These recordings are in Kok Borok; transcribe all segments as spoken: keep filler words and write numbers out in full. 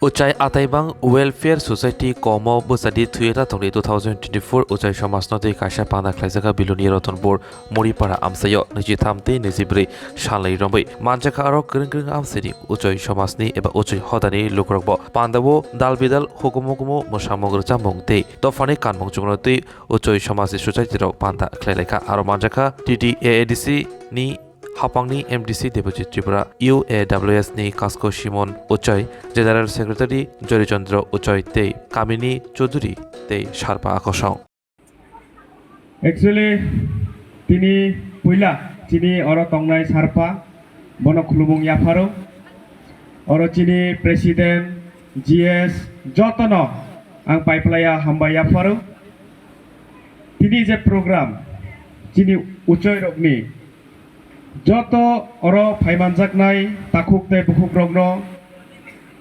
Uchai Ataibang Welfare Society komo bwsadi thuyeta thongdi two thousand twenty-four Uchai somajno twi kaisa panda khlaijak Biluni Rotonpur Moripara amchaio naichitham tei naichibrwi salni romwi manjakha aro kwrwng kwrwng amchaini Uchai somajni eba Uchai hodani lukurokbo pandao dal bidal hukumu hukumu mwsamung rwchapmung tei dophani kanmung chukno twi Uchai somajni society rok panda khlailaikha aro manjakha T T A A D C ni hapangni M D C Debojit Tripura, U A W S ni Kasko Simon Uchai, General Secretary Jori Chandra Uchai tei kamini Chaudhuri tei Sarpa Akosong. Actually, tini puila chini oro tongnai Sarpa, bono khulumung yapharo. Oro chini President, G S, jotono ang paiplaya hambai yapharo. Tini je program, chini Uchai rokni joto oro phaimanjaknai takhuk tei bukhukrokno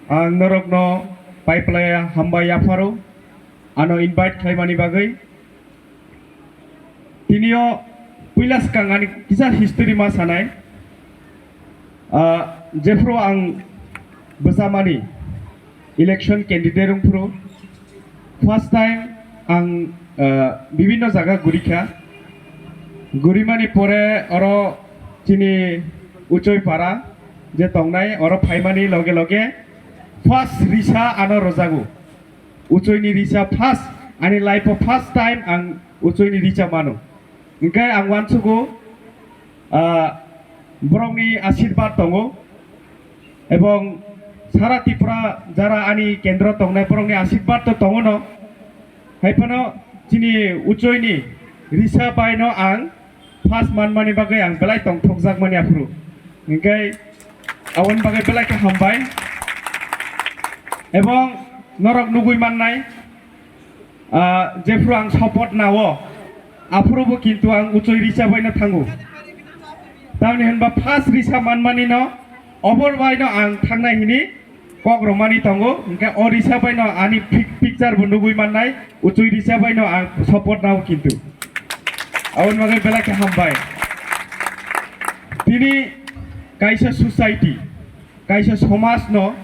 ang norokno paiplaya hambai yapharo, ano invite khlaimani bagwi. Tinio puila swkang ani kisa history ma sanai. Ah, jephru ang bwchamani election candidate wngphru, first time ang, ah, bibinno jaga gurikha. Gurimani pore oro chini Uchoi para je tongnai, oro phaimani loge loge first risa ano rwjago. Uchoini risa first, ani life o first time ang uchoini risa mano. Hingke ang wansugo, ah, borokni asirbat tongo, ebong sara Tripura jara ani kendro tongnai borokni asirbat to tongo no. Haiphano chini uchoini risa bai no ang first manmani bagwi ang belai tongthokjakmani aphuru. Hingke aboni bagwi belai khe hambai. Ebong norok nugui mannai, ah, jephru ang support nao, aphurubo kintu ang uchoi risa baino thango. Tamni hinba first risa manmani no, obor baino ang thangnai hini kok romani tongo, hingke o risa baino ani pic-, picture bo nugui mannai, uchui risa baino ang support nao kintu. Aboni bagwi belai khe hambai. Tini kaisa society, kaisa somaj no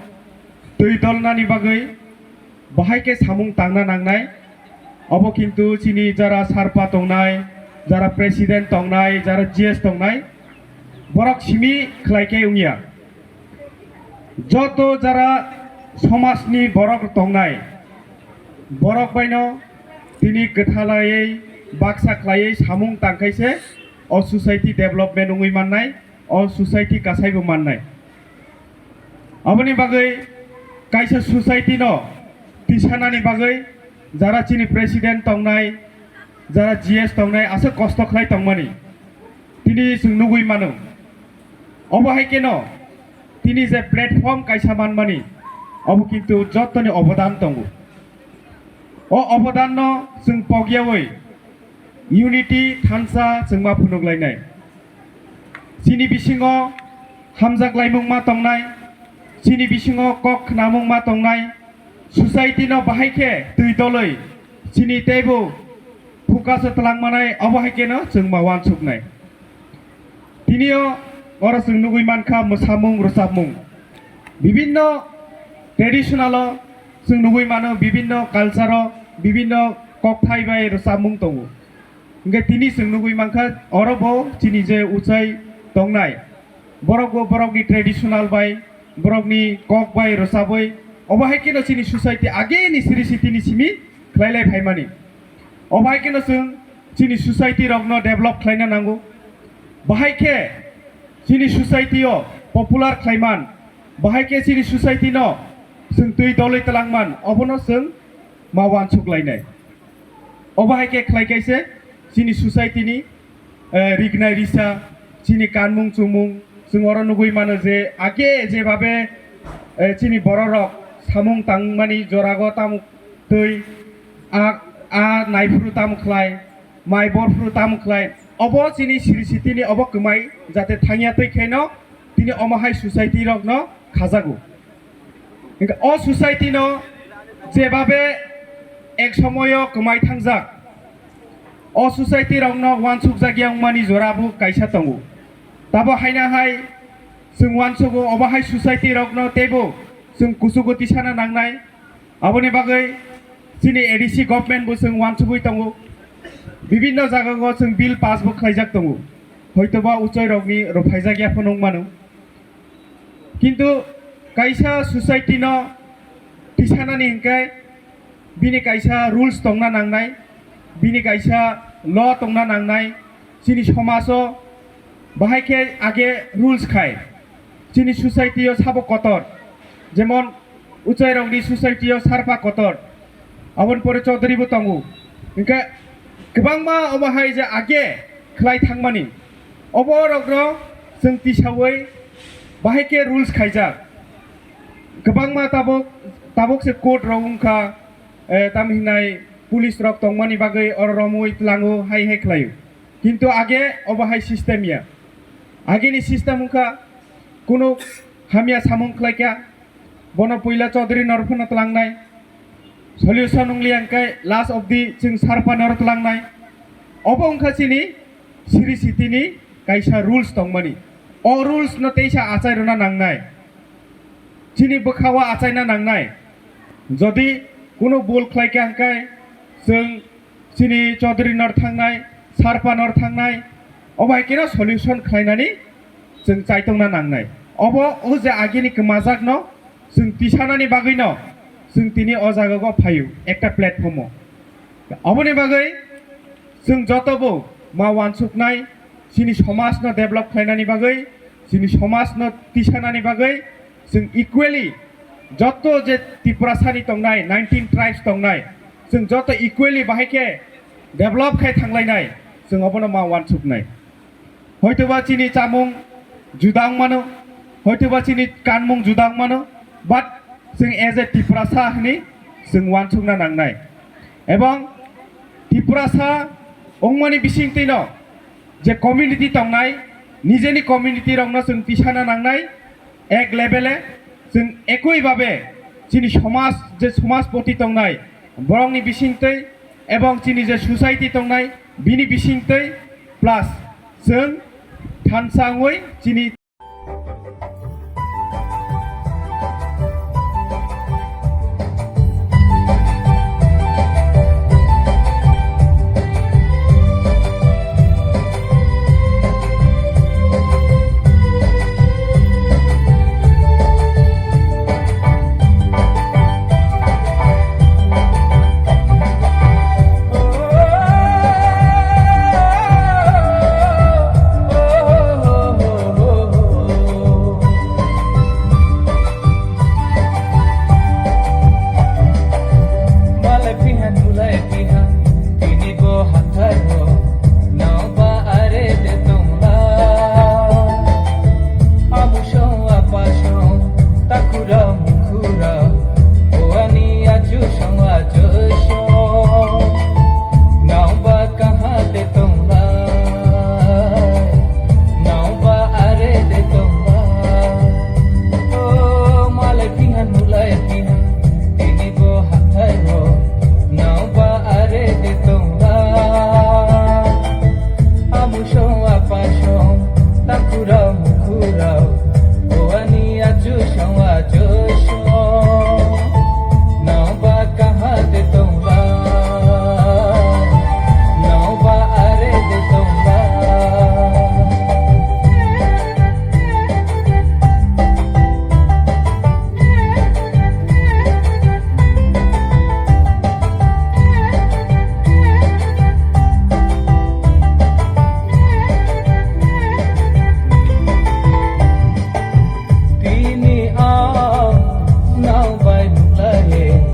twi dolnani bagwi bahai khe samung tangna nangnai. Obo kintu chini jara sarpa tongnai, jara president tongnai, jara G S tongnai, borok simi khlai khe wngya. Joto jara somajni borok tongnai, borok baino tini kwthalaiwi baksa khlaiwi samung tangkhaise o society development wngwi mannai, o society kasaibo mannai. Aboni bagwi kaisa society no tisanani bagwi jara chini president tongnai, jara G S tongnai aswk kosto khlai tongmani tini chwng nugui mano. Obo hai kheno tini je platform kaisa manmani, obo kintu jottoni obodan tongo. O obodan no chwng pogyawi unity thansa chwngma phunuk lainai. Chini bisingo hamjak laimung ma tongnai, chini bisingo kok khnamung ma tongnai, society no bahai khe twi doloi chini teibo focus o twlang manai, obo hai kheno chwng ma wansuknai. Tinio oro chwng nugui mankha mwsamung rwchapmung, bibinno traditional o chwng nugui mano, bibinno culture o bibinno kokthai bai rwchapmung tongo. Hingke tini chwng nugui mankha, oro bo chini je uchai tongnai, borok bo borokni traditional bai, borokni kok bai rwchabwi, obo hai kheno chini society ageni siri sitini simi khlai lai phaimani. Obo hai kheno chwng chini society rokno develop khlaina nango. Bahai khe chini society o popular khlaiman, bahai khe chini society no chwng twi dolwi twlangman, obono chwng ma wansuk lainai. Obo hai khe khlai khe se chini society ni, eh, rignai risa, chini kanmung chumung, chwng oro nugui mano je age jebabe, eh, chini borok rok samung tangmani jorago tamo twi a, a naiphuru tamo khlai, mai borphuru tamo khlai, obo chini siri sitini obo kwmai jate thangya twi kheno tini omo hai society rokno khajago. Hingke o society no jebabe ek somoyo kwmai thangjak, o society rokno wansukjakya wngmani jora bo kaisa tongo. Tabo haina hai chwng wansugo, obo hai society rokno teibo chwng kuchugo tisana nangnai. Aboni bagwi chini A D C government bo chwng uansugwi tongo, bibinno jagao chwng bill pass bo khlaijak tongo, hoitoba uchairokni rwphaijak ya phano wng mano. Kintu kaisa society no tisanani hinkhe bini kaisa rules tongna nangnai, bini kaisa law tongna nangnai. Chini somajo bahai khe age rules khai, chini society o sabo kotor, jemon uchairokni society o sarpa kotor, aboni pore chaudhary bo tongo. Hinkhe kwbangma omo hai je age khlai thangmani, obo rokno chwng tisaui bahai khe rules khaijak. Kwbangma tabuk, tabuk se court rok wngkha, eh, tam hinai police rok tongmani bagwi oro romwi tlango, hai hai khlaio. Kintu age obo hai system ya. Ageni system wngkha, kunu hamya samung khlaikha, bono puila chaudhary nor phano tlangnai, solution wngli angkhe last of the chwng sarpa nor tlangnai. Obo wngkha chini siri sitini kaisa rules tongmani. O rules no teisa achai rwna nangnai, chini bwkhao achaina nangnai. Jodi kunu bul khlai kha hwnkhe chwng chini chaudhary nor thangnai, sarpa nor thangnai, obo hai kheno solution khlainani chwng chaitokna nangnai. Obo o je agini kwmajakno chwng tisanani bagwino chwng tini o jagao phaio ekta platform o. Aboni bagwi chwng joto bo ma uansuknai, chini somajno develop khlainani bagwi, chini somajno tisanani bagwi chwng equally joto je Tiprasani tongnai, nineteen tribes tongnai, chwng joto equally bahai khe develop khai thanglainai, chwng obono ma uansuknai. Hoitoba chini chamung juda wng mano, hoitoba chini kanmung juda wng mano, but chwng as a Tiprasa hwnwi chwng uansukna nangnai. Ebong Tiprasa wngmani bisingtwino je community tongnai, nijeni community rokno chwng tisana nangnai, ek level e chwng ekoi babe chini somaj, je somajpoti tongnai, borokni bisingtwi ebong chini je society tongnai, bini bisingtwi plus chwng thansa wngwi chini